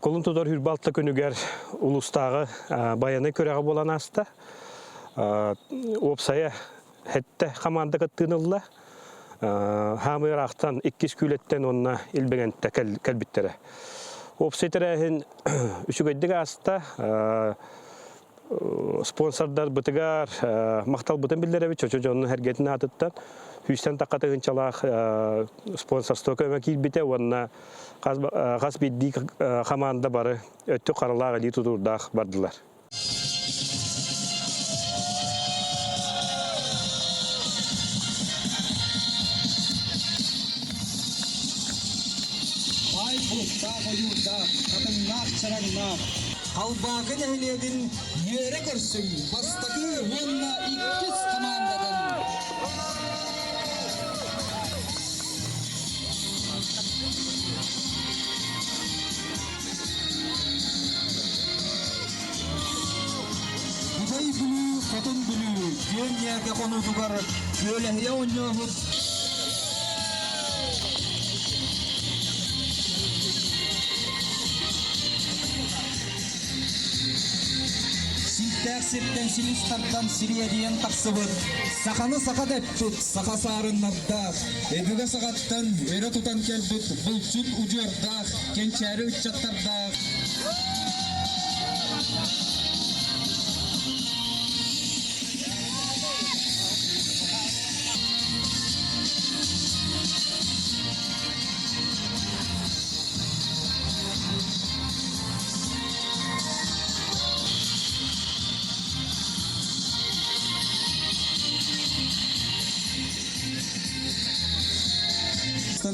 Кулун тутар хүрбалта күнүгэр улуустааҕы байанай күрэҕэ буолан ааста. Уопсайа сэттэ хамаанда кыттыыны ылла. Хаамыы ыраахтан иккис күүлэттэн уонна Илбэҥэнтэ кэлбиттэрэ. Уопсай тэрээһин үчүгэйдик ааста. Спонсордарбытыгар махталбытын биллэрэбит Чочу дьонун эргэтин аатыттан сүүстэн тахха тыһыынчалаах спонсорство көмө киирбитэ уонна хас биирдии хамаанда бары өттүк харалаах илии тутуурдаах бардылар. Баай бултаах ойуурдаах, хатыҥнаах чараҥнаах, Халбаакы нэһилиэгин үөрэ көрсүҥ бастакы уонна иккис хамаандатын. Бүтэй Бүлүү, Хотун Бүлүү, Күөн Ньээкэ хонуутугар күөлэһийэ оонньообут Силтээх сиртэн силис тардан сириэдийэн тахсыбыт, саханы саха дэппит, саха саарыннардаах, өбүгэ саҕаттан өрө тутан кэлбит булчут удьуордаах, кэнчээри ыччаттардаах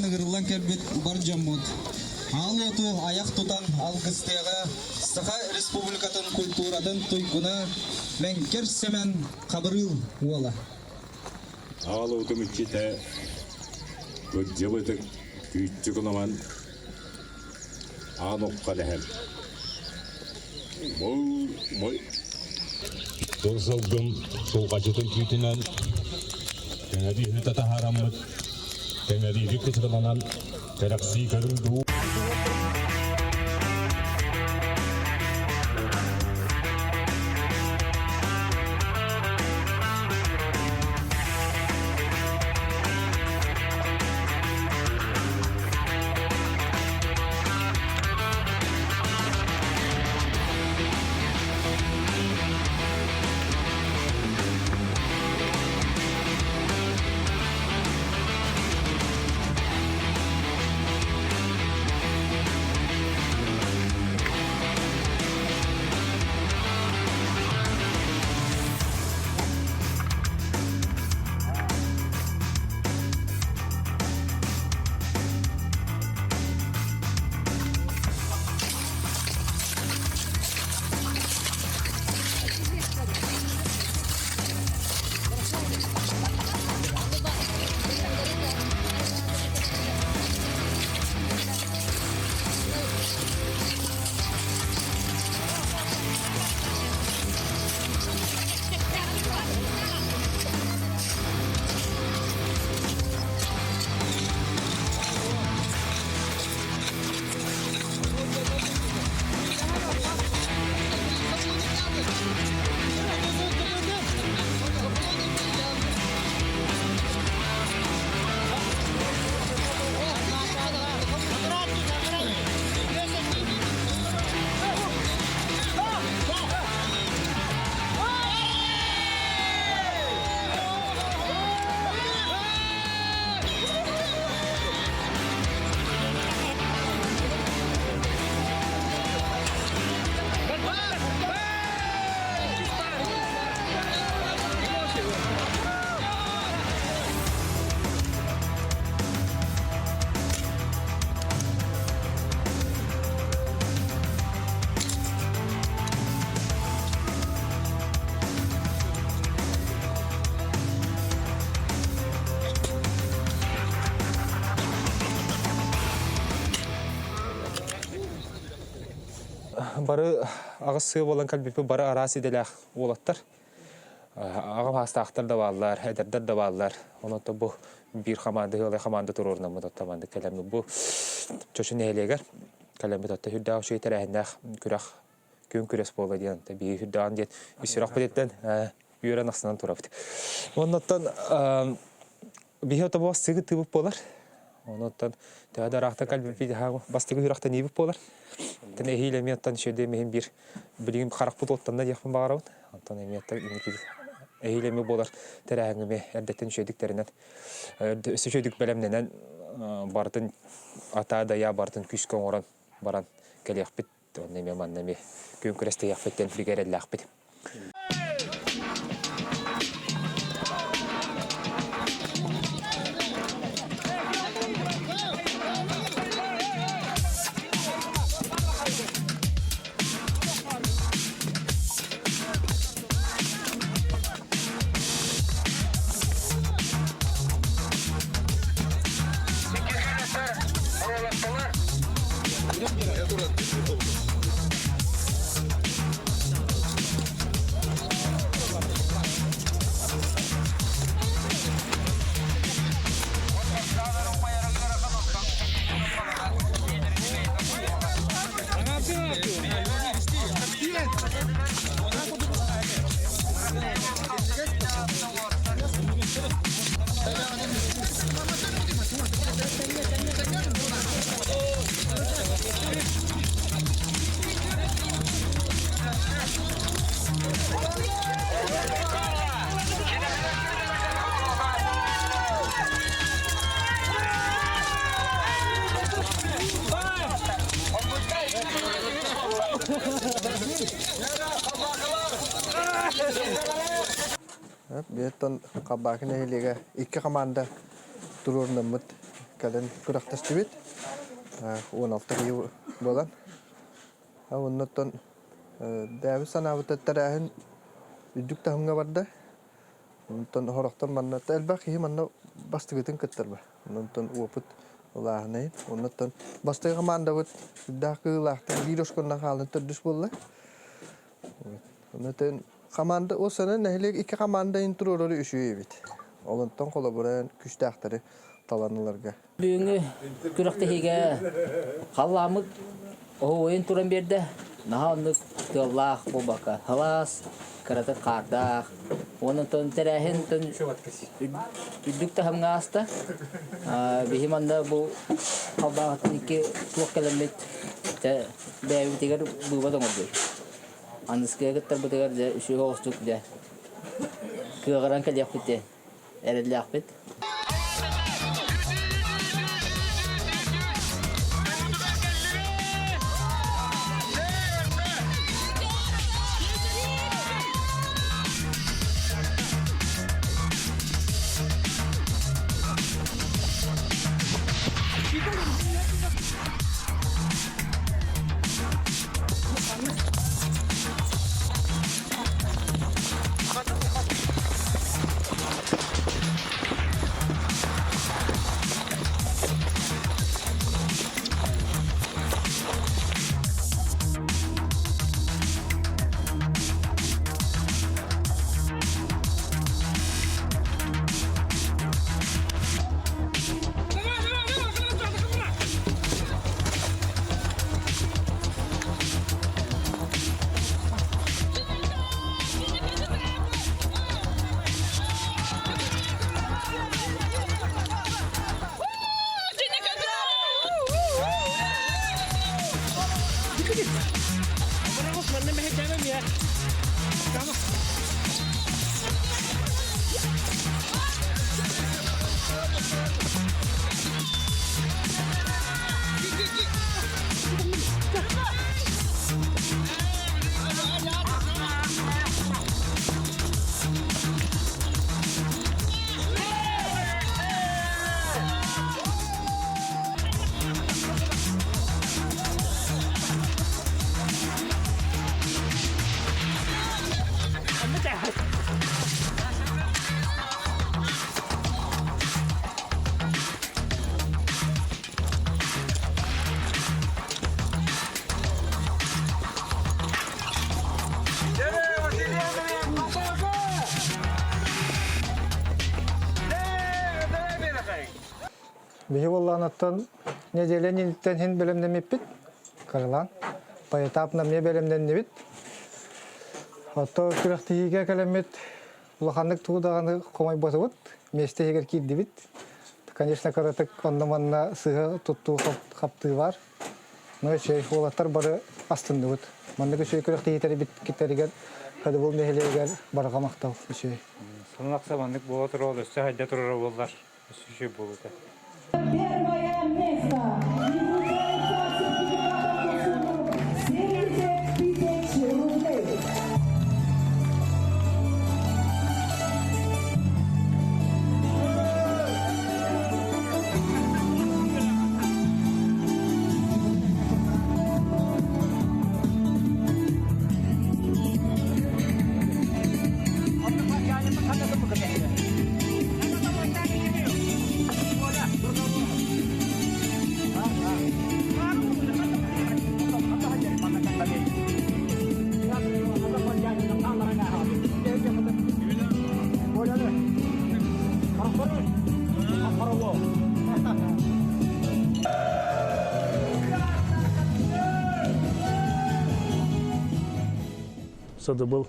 Ыҥырыллан кэлбит бар дьоммут аал уоту айах тутан алгыстыаҕа Саха Республикатын культуратын туйгуна Мэҥкэр Сэмэн Хабырыыл уола. Аал уотум иччитэ кырдьыбытык күүччүк ынаман аан окко дэһэн Сыл сылгым сулҕачытын түүтүнэн кэҥэриини таһаараммыт кэҥэрииги кычырыланан кэрэхсии көрүҥ дуу. Бары аҕыс сыа буолан кэлбиппит бары араас идэлээх уолаттар. Аҕам саастаахтар да бааллар, эдэрдэр да бааллар. Онон бу биир хамаанда, ыалай хамаанда туруорунаммыт оттоманды кэлэммит бу Чочу нэһилиэгэр. Кэлэммит отто үрдээх үчүгэй тэрээһиннээх күрэх күн күрэс буола диэн биһиги үрдэҕин диэн үс сүрэхпититтэн үөрэн ахсынан турабыт. Оннуттан биһи отобуос сыгы тыыбыт буолар. Онуттан төһө да ыраахтан кэлбиппит бастакы үрэхтэниибит буолар. Тэн эһиил эмиэ оттон үчүгэйдик эмиһин биир билигин харахпыт уоттанна диэхпин баҕарабын. Онтон эмиэ инники эһиил эмиэ буолар тэрээһиҥҥэ эмиэ эрдэттэн үчүгэйдик тэринэн өссө үчүгэйдик бэлэмнэнэн барытын атаа-дайаа барытын күүскэ оҥорон баран кэлиэхпит. Онно эмиэ манна эмиэ күөн күрэстэһиэхпит диэн бигэ эрэллээхпит. Биһиттэн Хабаакы нэһилиэгэ икки хамаанда туруорунаммыт кэлэн күрэхтэстибит. 16 киһи буолан. Оннуттан бэйэбит санаабыт тэрээһин үрдүк таһымҥа барда. Онтон сорохтор манна элбэх киһи манна бастакытын кыттар ба. Онтон опыт улааһынай. Оннуттан бастакы хамаандабыт үрдээх кыылаахтар биир оскуоланан хаалан төрдүс буолла. Онтон хамаанда ол сана нэһилиэк икки хамаанда иһин туруорары үчүгэй эбит. Ол онтон холобура күүстээхтэри талан ыларга. Бүгүҥҥү күрэхтэһиигэ халлааммыт оһуойун туран биэрдэ. Наһаа оннук тыаллаах буолбакка, сылаас, кыратык хаардаах. Уонна онтон тэрээһин үрдүк таһымҥа ааста. Биһи манна бу халбаахыттан икки туох кэлэммит бэйэбитигэр быыбат оҥордубут. Аныскыга кыттарбытыгар дьэ үчүгэй оҕустук дьэ кыаҕыран кэлиэхпит диэн эрэллээхпит. Биһи буоллаанаттан неделя инниттэн хин бэлэмнэмиппит. Кырылаан. Поэтапно эмиэ бэлэмнэннибит. Ото күрэхтэһиигэ кэлэммит улаханнык тугу даҕаны хомойботубут. Миэстэ иһигэр киирдибит. Конечно, кыратык онно-манна сыыһа туттуу хаптыы бар. Но үчүгэй уолаттар бары астынныбыт. Маннык үчүгэй күрэхтэһиилэри киттэригэр Хадыбыл нэһилиэгэр барҕа махтал үчүгэй. Сонун ахса маннык буола турар, өссө хайда турара буоллар, өссө үчүгэй буолуо этэ. Первое место и вручается сертификатом на сумму 70 тысяч рублей. Сыдыбыл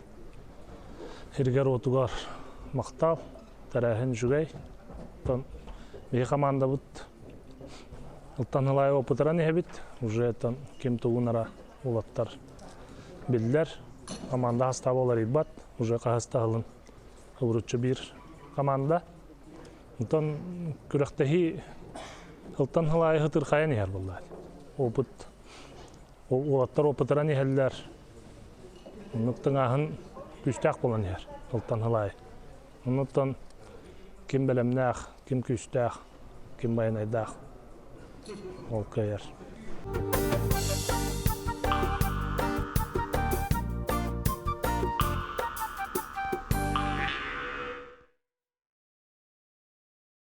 Иргэр-уотугар махтал, тэрээһин үчүгэй. Оттон биһи командабыт ылтан ылаайы опытыран иһэбит. Уже оттон ким тугунара улаттар биллэр. Команда хастаба уларыйбат. Уже хаһыстаһылын ыбыруччу биир команда. Онтон күрэхтэһии ылтан ылаайы хытырхайан иһэр буоллаат. Опыт Уолаттар опытыран иһэллэр. Оннук тыҥааһын күүстээх буолан иһэр ылтан ылаай. Оннуттан ким бэлэмнээх, ким күүстээх, ким байанайдаах ол кыайар.